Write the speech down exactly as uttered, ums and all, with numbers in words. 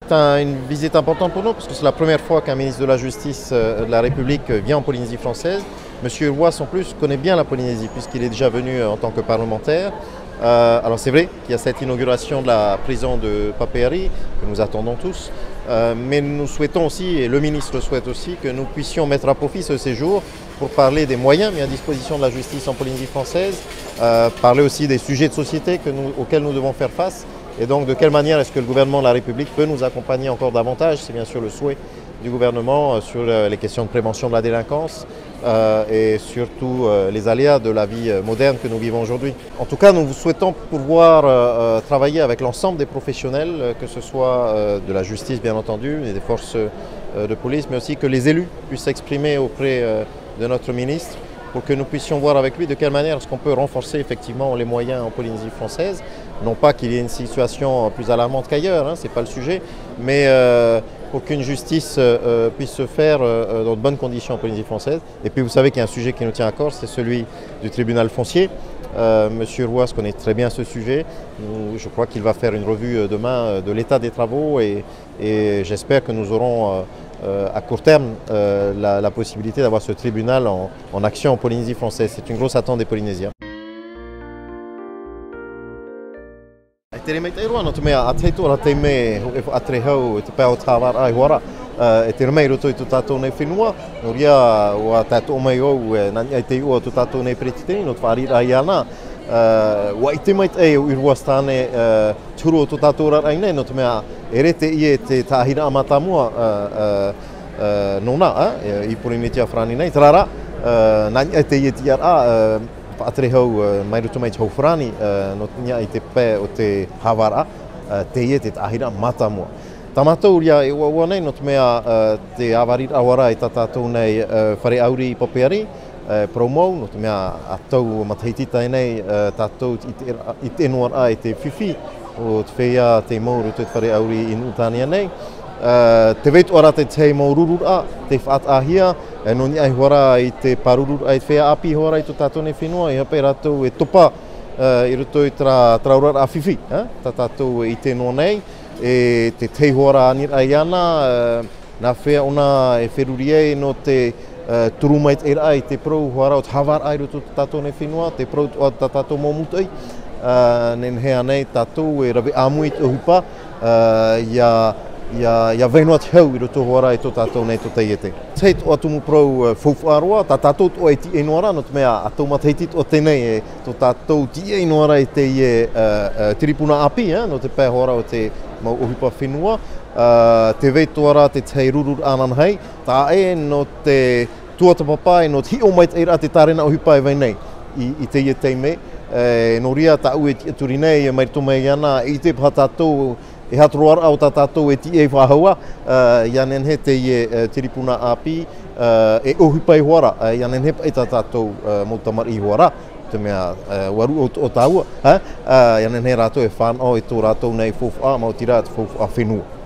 C'est un- une visite importante pour nous parce que c'est la première fois qu'un ministre de la Justice euh, de la République euh, vient en Polynésie française. Monsieur Urwas, en plus, connaît bien la Polynésie puisqu'il est déjà venu euh, en tant que parlementaire. Euh, alors c'est vrai qu'il y a cette inauguration de la prison de Papeari que nous attendons tous, euh, mais nous souhaitons aussi, et le ministre souhaite aussi, que nous puissions mettre à profit ce séjour pour parler des moyens mis à disposition de la justice en Polynésie française, euh, parler aussi des sujets de société que nous- auxquels nous devons faire face, et donc de quelle manière est-ce que le gouvernement de la République peut nous accompagner encore davantage. C'est bien sûr le souhait du gouvernement euh, sur euh, les questions de prévention de la délinquance euh, et surtout euh, les aléas de la vie euh, moderne que nous vivons aujourd'hui. En tout cas, nous souhaitons pouvoir euh, euh, travailler avec l'ensemble des professionnels, euh, que ce soit euh, de la justice bien entendu, et des forces euh, de police, mais aussi que les élus puissent s'exprimer auprès euh, de notre ministre pour que nous puissions voir avec lui de quelle manière est-ce qu'on peut renforcer effectivement les moyens en Polynésie française. Non pas qu'il y ait une situation plus alarmante qu'ailleurs, hein, c'est pas le sujet, mais euh, pour qu'une justice euh, euh, puisse se faire euh, euh, dans de bonnes conditions en Polynésie française. Et puis vous savez qu'il y a un sujet qui nous tient à cœur, c'est celui du tribunal foncier. Euh, Monsieur Roas connaît très bien ce sujet. Nous- je crois qu'il va faire une revue euh, demain euh, de l'état des travaux et, et j'espère que nous aurons euh, euh, à court terme euh, la, la possibilité d'avoir ce tribunal en, en action en Polynésie française. C'est une grosse attente des Polynésiens. E tere maitaʻi roa, nō te mea, ʻa tahi atoʻa ra taime e faʻatere hau i te pae o te hāvaraʻa i Hoara, e tere mai i roto i tō tātou nei fenua, nō reira, ʻua tae atoʻa mai au, e, nā niʻa i te iʻoa o tō tātou nei peretiteni, nō te fāriʻiraʻa iāna, e, ʻua ʻite maitaʻi au i Ruasitane, e, te huru o tō tātou oraraʻa nei, nō te mea, ʻeʻere teie te tāʻāhiraʻa mātāmua, e, e, e, nōna, e, i Pōrīnetia farāni nei, terā rā, e, nā niʻa i teie tiʻaraʻa, e, faʻatere hau, e, mai roto mai te hau farāni, e, nō niʻa i te pae o te hāvaraʻa, e, teie te tāʻāhiraʻa mātāmua. Tā mātou ʻoia e ʻoaʻoa nei, nō te mea, e, te āvariraʻa Hoara i tā tātou nei, e, fare ʻauri i Papeari, e, parau mau, nō te mea ʻa tau matahiti tae nei, e, tātou i te, i te noa raʻa i te fifi o te feiā tei mau i roto i te fare ʻauri i Nuʻutānia nei. E, tē vai atoʻa ra te tahi mau rururaʻa tei faʻataʻahia, e, nō niʻa i Hoara i te pārururaʻa i te feiā ʻāpī Hoara i tō tātou nei fenua, ʻeiaha paʻi rātou e topa, e, i roto i terā, terā oraraʻa fifi, e, tā tātou e ʻite noa nei, e te tahi Hoara aniraʻa iāna, e, nā hea ʻōna e feruri ai nō te, e, turu maitaʻi raʻa i te parau Hoara o te hāvaraʻa i roto i tō tātou nei fenua, te parau atoʻa tā tātou mau mūtoʻi, e, nehenehe ānei tātou e rave ʻāmui i te ʻohipa, e, ʻia, ʻia, ʻia vai noa te hau i roto Hoara i tō tātou nei tōtaiete. Tahi atoʻa tumu parau, e, faufaʻa roa, tā tātou atoʻa e tīaʻi noa ra, nō te mea ʻa tau matahiti atoʻa teie nei, e, tō tātou tīaʻi noa ra i teie, e, e, tiripuna ʻāpī, e, nō te pae Hoara o te mau ʻohipa fenua, e, tē vai atoʻa ra te tahi rururaʻa ananahi, taʻa ʻē nō te tuatāpapa, nō te hiʻo maitaʻi raʻa te tārena ʻohipa e vai nei i, i teie taime, e, nō reira tāʻu e tiʻaturi nei, mai roto mai iāna, e ʻite paha tātou, e aha te roaraʻa o tā tātou e tīaʻi faʻahou, e, ʻia nehenehe teie, e, tiripuna ʻāpī, e, e ʻohipa i Hoara, e, ʻia nehenehe paʻi tā tātou, e, mau tamariʻi Hoara, te mea, e, ʻua ruʻau atoʻa tāua, e, e, ʻia nehenehe rātou e fānaʻo i tō rātou nei faufaʻa, maoti rā te faufaʻa fenua.